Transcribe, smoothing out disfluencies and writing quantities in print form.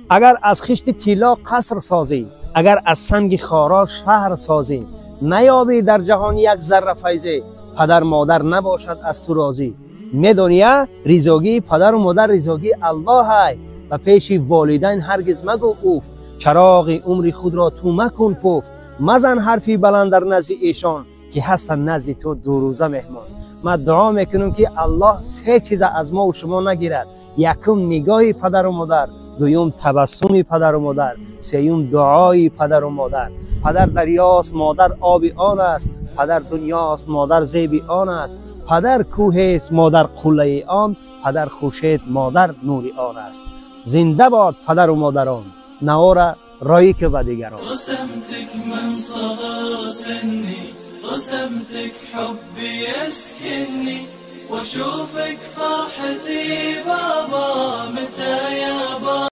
Агар аз хишти тилло қаср созӣ, агар аз санги хоро шаҳр созӣ, наёбӣ дар ҷаҳон як зарра файзе, падар модар набошад аз ту розӣ. Медония, ризогии падару модар ризогии Аллоҳай. Ба пеши волидайн ҳаргиз магӯ уф, чароғи умри худро ту макун пуф. Мазан ҳарфи баланд дар назди эшон, ки ҳастанд назди ту дурӯза меҳмон. Ман дуо мекунам, ки Аллоҳ се чиза аз мо шумо нагирад: якум, нигоҳи падару модар, дуюм, табассуми падару модар, сеюм, дуои падару модар. Падар дарёст, модар оби он аст, падар дунёст, модар зеби он аст, падар кӯҳест, модар қуллаи он, падар хуршед, модар нури он аст. Зинда бод падару модарон. Навора роӣ ки ба дигарон. رسمتك من صغر سني، رسمتك حبي يسكنني، واشوفك فرحتي بابا متى يا بابا.